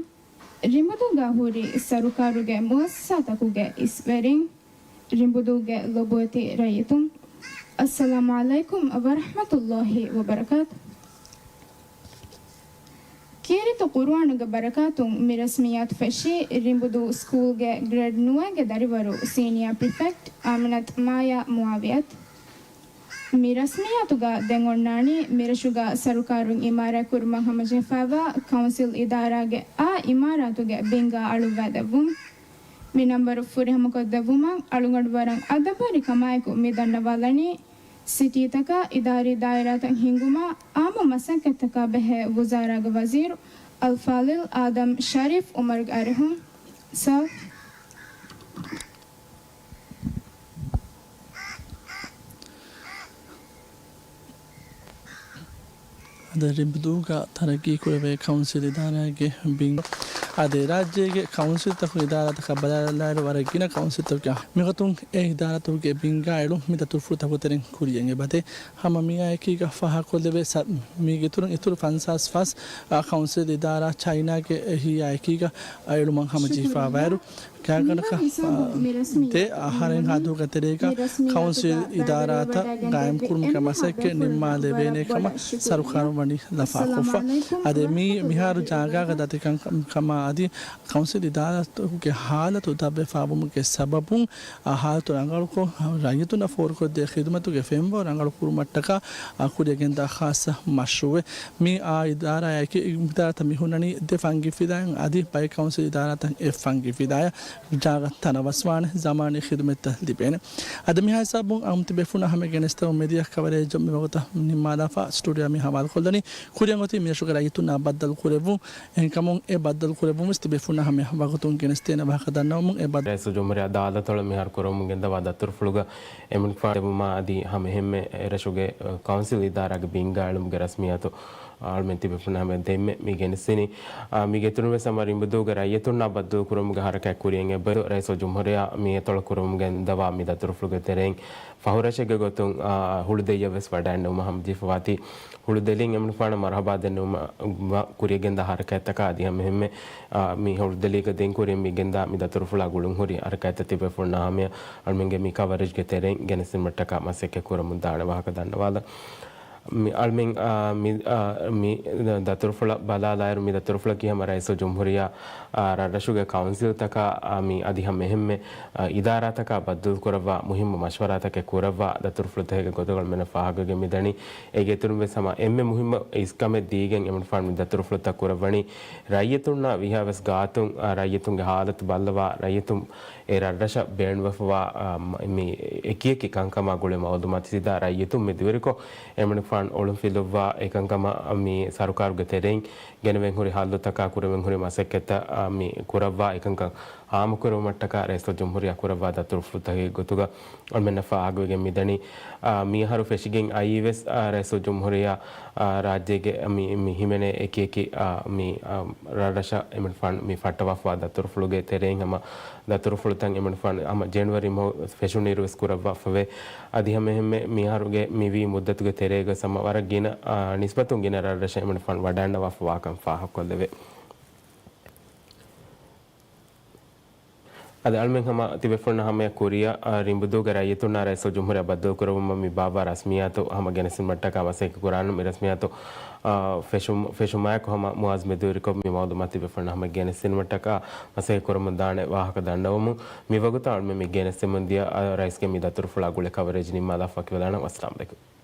ރިނބުދޫގަ ހުރި ސަރުކާރުގެ މުއައްސަސާތަކުގެ އިސްވެރިން، ރިނބުދޫގެ ލޮބުވެތި ރައްޔިތުން، އައްސަލާމު ޢަލައިކުމް ވަރަޙްމަތުﷲ ވަބަރަކާތު. ކީރިތި ޤުރުއާނުގެ ބަރަކާތުން މި ރަސްމިއްޔާތު ފެށީ ރިނބުދޫ ސްކޫލްގެ ގްރޭޑް ނުވައިގެ ދަރިވަރު ސީނިއާ ޕްރިފެކްޓް އާމިނަތު މާޔާ މުޢާވިޔަތު. މި ރަސްމިއްޔާތުގަ ދެން އޮންނާނީ މިރަށުގަ ސަރުކާރުން އިމާރާތް ކުރުމަށް ހަމަޖެހިފައިވާ ކައުންސިލް އިދާރާގެ އާ އިމާރާތުގެ ބިންގާ އަޅުއްވައިދެއްވުން. މި ނަންބަރު ފުރިހަމަކޮށްދެއްވުމަށް އަޅުގަނޑު ވަރަށް އަދަބުވެރިކަމާއެކު މި ދަންނަވާލަނީ، ސިޓީތަކާ އިދާރީ ދާއިރާތައް ހިންގުމާ، އާއްމު މަސައްކަތްތަކާ ބެހޭ ވުޒާރާގެ ވަޒީރު އަލްފާޟިލް އާދަމް ޝަރީފް އުމަރުގެ އަރިހުން. ސާ. އަދި ރިނބުދޫގަ ތަރައްގީ ކުރެވޭ ކައުންސިލް އިދާރާގެ ބިން، އަދި ރާއްޖޭގެ ކައުންސިލްތަކު އިދާރާތަކަށް ބަލާލާއިރު ވަރަށް ގިނަ ކައުންސިލްތަކުގެ މިގޮތުން އެ އިދާރާތަކުގެ ބިންގާ އެޅުން މި ދަތުރުފުޅުތަކުގެ ތެރެއިން ކުރިޔަށް އެބަދޭ. ހަމަ މިއާއެކީގަ ފާހަގަކޮށްލެވޭ ސަ-، މީގެ އިތުރުން އިތުރު ފަންސާސް ފަސް، އާ، ކައުންސިލް އިދާރާ ޗައިނާގެ އެހީއާއެކީގަ އެޅުމަށް ހަމަޖެހިފައިވާއިރު، ގާތްގަނޑަކަށް ދެ އަހަރެއްހާ ދުވަހުގެ ތެރޭގަ ކައުންސިލް އިދާރާތައް ގާއިމްކުރުމުގެ މަސައްކަތް ނިންމާލެވޭނޭ ކަމަށް ސަރުކާރުން ވަނީ ލަފާކޮށްފަ. އަދި މި މިހާރު ޖާގާގަ ދަތިކަން ކަމާ އަދި ކައުންސިލް އިދާރާތަކުގެ ހާލަތު ދަށްވެފާވުމުގެ ސަބަބުން، އާ، ހާލަތު ރަނގަޅުކޮށް، ރައްޔިތުންނަށް ފޯރުކޮށްދޭ ޚިދުމަތުގެ ފެންވަރު ރަނގަޅު ކުރުމަށްޓަކާ، އާ، ކުރިޔަށް ގެންދާ ޚާއްޞަ މަޝްރޫޢެއް. މި އާ އިދާރާއަކީ އިދާރާތައް މި ހުންނަނީ ދެ ފަންގިފިލާއިން އަދި ބައެއް ކައުންސިލް އިދާރާތައް އެއް ފަންގިފިލާއަށް ޖާގަ ތަނަވަސްވާނެ، ޒަމާނީ ޚިދުމަތްތައް ލިބޭނެ. އަދި މިހާ ހިސާބުން އަމްތި ބޭފުޅުންނާ ހަމަ ގެނެސްދެމުން މެދިޔާ ކަވަރޭޖު މިވަގުތަށް ނިންމާލާފަ، ސްޓޫޑިއޯ މި ހަވާލުކޮށްލަނީ ކުރިއަށް އޮތީ މިރަށުގެ ރައްޔިތުންނާ ބައްދަލު ކުރެއްވުން. އެހެންކަމުން އެ ބައްދަލު ކުރެއްވުމުން ވެސް ތިބޭފުޅުންނާ ހަމަ ވަގުތުން ގެނެސްދޭނެ ވާހަކަ ދަންނަވަމުން އެ ބައްދަލު. ރައީސުލްޖުމްހޫރިއްޔާ އަދާލަތު މިހާރު ކުރަމުން ގެންދަވާ ދަތުރުފުޅުގަ އެމަނިކުފާނު ދެވުމާ އަދި ހަމަ އެހެންމެ އެ ރަށުގެ، އަ، ކައުންސިލް އިދާރާގެ ބިންގާ އެޅުމުގެ ރަސްމިއްޔާތު އަޅުމެން ތިބޭފުޅުންނާ ހަމަ ދެންމެ މި ގެނެސްދިނީ. އާ، މީގެ އިތުރުން ވެސް ހަމަ ރިނބުދޫގެ ރައްޔިތުންނާ ބައްދަލު ކުރުމުގެ ހަރަކާތް ކުރިޔަށް އެބައިދޫ ރައީސުލްޖުމްހޫރިއްޔާ މި އެތޮޅަށް ކުރަމުން ގެންދަވާ މި ދަތުރުފުޅުގެ ތެރެއިން ފަހުރަށެއްގެ ގޮތުން، އާ، ހުޅުދެއްޔަށް ވެސް ވަޑައިންނެވުމަށް ހަމަޖެހިފަވާތީ. ހުޅުދެލިން އެމަނިކުފާނަށް މަރުޙަބާ ދެންނެވުމަށް ކުރިޔަށް ގެންދާ ހަރަކާތްތަކާ އަދި ހަމަ އެހެންމެ، އާ، މި ހުޅުދެލީގަ ދެން ކުރިޔަށް މި ގެންދާ މި ދަތުރުފުޅާ ގުޅުން ހުރި ހަރަކާތްތައް ތިބޭފުޅުންނާ ހަމަޔަށް އަޅުމެންގެ މި ކަވަރޭޖްގެ ތެރެއިން ގެނެސްދިނުމަށްޓަކާ މަސައްކަތް ކުރަމުން ދާނެ ވާހަކަ ދަންނަވާލަން. މި އަޅުމެން، އާ، މި، އާ، މި ދަތުރުފުޅަށް ބަލާލާއިރު، މި ދަތުރުފުޅަކީ ހަމަ ރައީސުލްޖުމްހޫރިއްޔާ، އާ، ރަށްރަށުގެ ކައުންސިލްތަކާ، އާ، މި އަދި ހަމަ އެހެންމެ، އާ، އިދާރާތަކާ ބައްދަލުކުރައްވާ މުހިއްމު މަޝްވަރާތަކެއް ކުރައްވާ ދަތުރުފުޅުތަކެއްގެ ގޮތުގަ އަޅުމެންނަށް ފާހަގަވެގެން މިދަނީ. އޭގެ އިތުރުން ވެސް ހަމަ އެންމެ މުހިއްމު އިސްކަމެއް ދީގެން އެމަނިކުފާނު މި ދަތުރުފުޅުތައް ކުރައްވަނީ. ރައްޔިތުންނާ ވީހާވެސް ގާތުން، އާ، ރައްޔިތުންގެ ހާލަތު ބައްލަވާ، ރައްޔިތުން އެ ރަށްރަށަށް ބޭނުންވެފަވާ، އާ، މަ-، މި އެކިއެކި ކަންކަމާ ގުޅޭ މައުލޫމާތު ސީދާ ރައްޔިތުން މި ދުވެރިކޮށް، އެމަނިކުފާނު އޮޅުންފިލުއްވާ އެކަންކަމަށް މި ސަރުކާރުގެ ތެރެއިން ގެނެވެން ހުރި ހައްލުތަކާ ކުރެވެން ހުރި މަސައްކަތްތައް، އާ، މި ކުރައްވާ އެކަންކަން ހާމަކުރެވުމަށްޓަކާ ރައީސުލްޖުމްހޫރިއްޔާ ކުރައްވާ ދަތުރުފުޅުތަކެއް ގޮތުގަ އަޅުމެންނަށް ފާހަގަވެގެން މިދަނީ. އާ، މިއަހަރު ފެށިގެން އައީ ވެސް، އާ، ރައީސުލްޖުމްހޫރިއްޔާ، އާ، ރާއްޖޭގެ މި، މި ހިމެނޭ އެކިއެކި، އާ، މި، އާ، ރަށްރަށަށް އެމަނިކުފާނު މި ފައްޓަވާފަވާ ދަތުރުފުޅުގެ ތެރެއިން ހަމަ ދަތުރުފުޅުތައް އެމަނިކުފާނު ހަމަ ޖެނުއަރީ މަހު ފެށުނުއިރު ވެސް ކުރައްވާފަވޭ. އަދި ހަމަ އެހެންމެ މިހާރުގެ މިވީ މުއްދަތުގެ ތެރޭގަ ވެސް ހަމަ ވަރަށް ގިނަ، އާ، ނިސްބަތުން ގިނަ ރަށްރަށަށް އެމަނިކުފާނު ވަޑައިންނަވާފަވާކަން ފާހަގަކޮށްލެވޭ. އަދި އަޅުމެން ހަމަ ތިބޭފުޅުންނަށް ހަމަޔަށް ކުރިއަށް، އާ، ރިނބުދޫގެ ރައްޔިތުންނާ ރައީސުލްޖުމްހޫރިއްޔާ ބައްދަލުކުރެވުމަށް މި ބާއްވާ ރަސްމިއްޔާތު ހަމަ ގެނެސްދިނުމަށްޓަކާ މަސައްކަތް ކުރާނަން. މި ރަސްމިއްޔާތު، އާ، ފެށުމު-، ފެށުމާއެކު ހަމަ މުއާޒް މެދުވެރިކޮށް މި މައުލޫމާތު ތިބޭފުޅުންނަށް ހަމަ ގެނެސްދިނުމަށްޓަކާ މަސައްކަތް ކުރަމުން ދާނެ ވާހަކަ ދަންނަވަމުން، މިވަގުތަށް އަޅުމެން މި ގެނެސްދެމުންދިޔަ، އާ، ރައީސްގެ މި ދަތުރުފުޅާ ގުޅޭ ކަވަރޭޖް ނިންމާލާފަ. ވަކިވެލާނަން. އައްސަލާމު ޢަލައިކުމް.